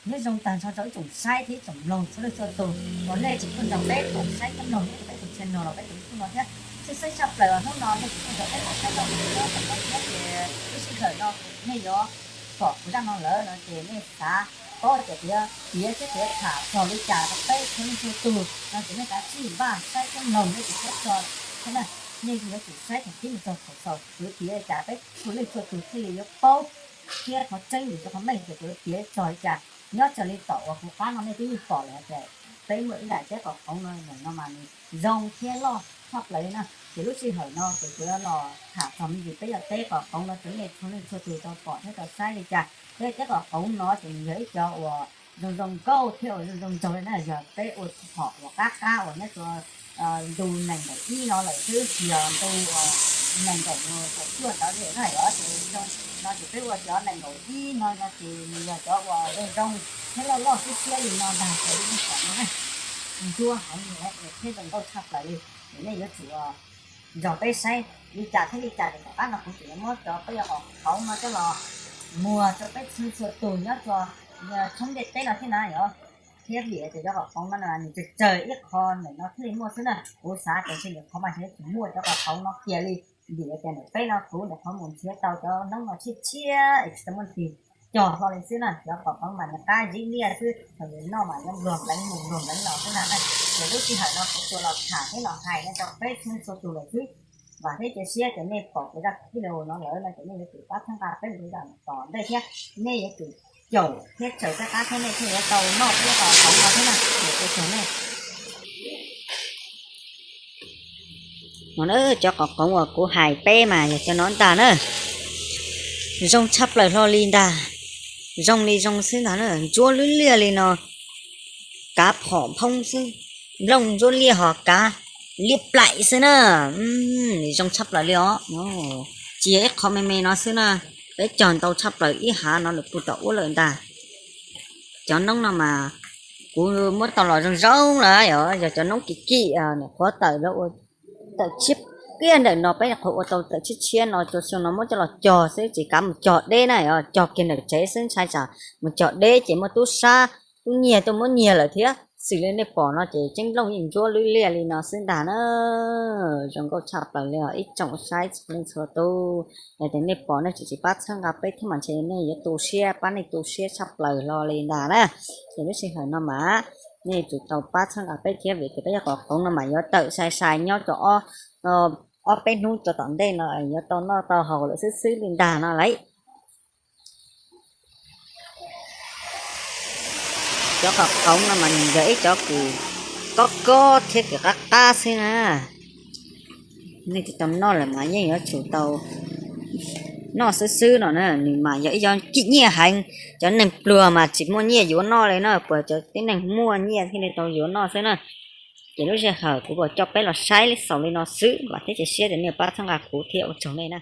Nyob zoo tag nrho rau ib tsoom saib thiab ib tsoom mloog txhua leej txhua tus uas nej tseem tuaj nrog peb koom saib thiab mloog peb tus channel los peb tus YouTube no thiab. Tshwj xeeb tshaj plaws hnub no nej kuj tuaj nrog peb koom saib mloog thiab koom mloog thiab ces lub sij hawm no nej yuav pom kuv zaj no lawm no ces nej xav paub tias kuv yuav piav thiab kuv yuav tham txog li cas rau peb txhua leej txhua tus no ces nej kav tsij npaj saib thiab mloog nej tus kheej tso thiab na. Nej yuav tsum saib thaum pib mus txog thaum xaus kuv yuav piav li cas peb txhua leej txhua tus thiaj li yuav paub thiab qhov tseeb yus cov qhov meej ces kuv yuav piav txog li cas. Nyob raws li tom uas kuv qab no nej twb yeej pom lawm tias peb muaj ib daim teb qos qoov no, ntawm no mas nws zoo thiab loj tshaj plaws li na. Ces lub sij hawm no ces kuv yuav los tham txog me ntsis peb cov teb qos qoov no rau nej txhua leej txhua tus tau pom thiab tau saib li cas. Peb teb qos qoov no ces nws yog ib cov uas zoo zoo nkauj thiab uas zoo zoo nraug li na, yog peb ua hom uas qab qab uas nyob rau ntu nees nkaum ib no lawm xwb, tsis yog ntu uas nees nkaum kaum cuaj ntawd li na. Yog ces zoo no ces peb ua cov nees nkaum ib no no ces nws yog cov uas zoo zoo thiab loj loj siab siab li no ntag raws li nej pom no na. Ntsuab heev thiab zoo nkauj tshaj plaws li. Ces nej yuav tsum nrog peb saib li cas thiab li cas ces tom qab no kuv tseem yuav muab cov peb cov qos qoov no coj los muag rau peb txhua txhua tus nyob rau thoob ntiaj teb no thiab na yom. Thiab vim tias cov qos qoov no nws tsawg tsawg ib qho ntawm no thiaj li muaj xwb na. Kuv xav tias ntshe lwm qhov mas ntshe tsis muaj cov qos qoov no kiag li, vim tias ntawm peb no kuv nyuam qhuav mus nrhiav tau cov noob no tshiab tshiab es tsis tau muaj leej twg cog hlo li xwb na. Cov qos qoov mas nws qab zib liaj xwb, thaum nws noj mas yuav npluag npleev mus npluag npleev los xwb na. Ces lub sij hawm no kuv tsuas los tham thiab los hais no rau peb txhua txhua tus lawm xwb. Vam thiab cia siab tias nej pom kuv zaj video no lawm no ces nej yuav tsum pab txhawb nqa peb mus rau tom ntej thiab nej yuav tsum caum thiab tsaws peb qab thiab nej thiaj yuav tau noj peb qos qoov no thiab na. Ces ua tsaug nej. No na, cov qos qoov uas kuv hais peb mas yog cov no ntag na. Zoo tshaj plaws hlo li ntag. Zoo li zoo xwb ntag na, ntsuab lwb liaj li no, kav phom phoob xwb, nplooj ntsuab liaj ho kav liab plaim xwb na. Zoo tshaj plaws li os. Tsis yog ib qho me me no xwb na, peb cog ntau tshaj plaws ib hav no lawm puag tom ub lawm ntag. Cov noob no mas kuv muab tau los zoo zoo lawm, yog cov noob kim kim nyuam qhuav tawm lawv ua tawm tshiab kiag ntawm no, peb nyuam qhuav ua tau tawm tshiab tshiab no, xyoo no muab coj los cog xwb tsis kav mus cog deb na, cog kiag ntawm tsev xwb ntshai tsam mus cog deb ces muaj tub sab tub nyiag tuaj muab nyiag lawm thiab. Xws li nej pom no ces tseeb nplooj yeej ntsuab lwb liaj li no xwb ntag na. Zoo nkauj tshaj plaws li os ib tsoom saib txhua leej txhua tus. Yog tias nej pom nej tseem tsis pab txhawb nqa peb thiab mas ntshe nej yuav tu siab, pab nej tu siab tshaj plaws hlo li ntag na. Ces lub sij hawm no mas nej yuav tsum tau pab txhawb nqa peb thiab vim tias peb cov qos qoov no mas yuav tawm sai sai nyob rau ob peb hnub rau tom ntej no yuav tau noj tau haus lawm xwb xwb li ntag no lauj. Cov qos qoov no mas nws yog ib cov kws kob kob thiab kws qab qab xwb na. Nej tsis tau noj lawm mas yeej yuav tsum tau noj xwb xwb no na. Nws mas yog ib cov kim nyiaj heev, cov neeg pluag mas tsis muaj nyiaj yuav noj li no, puas cov tib neeg muaj nyiaj thiaj li tau yuav noj xwb na. Ces lub sij hawm kuv puas coj peb los saib li xaus li no xwb, vam thiab cia siab tias nej pab txhawb nqa kuv thiab ua tsaug nej na.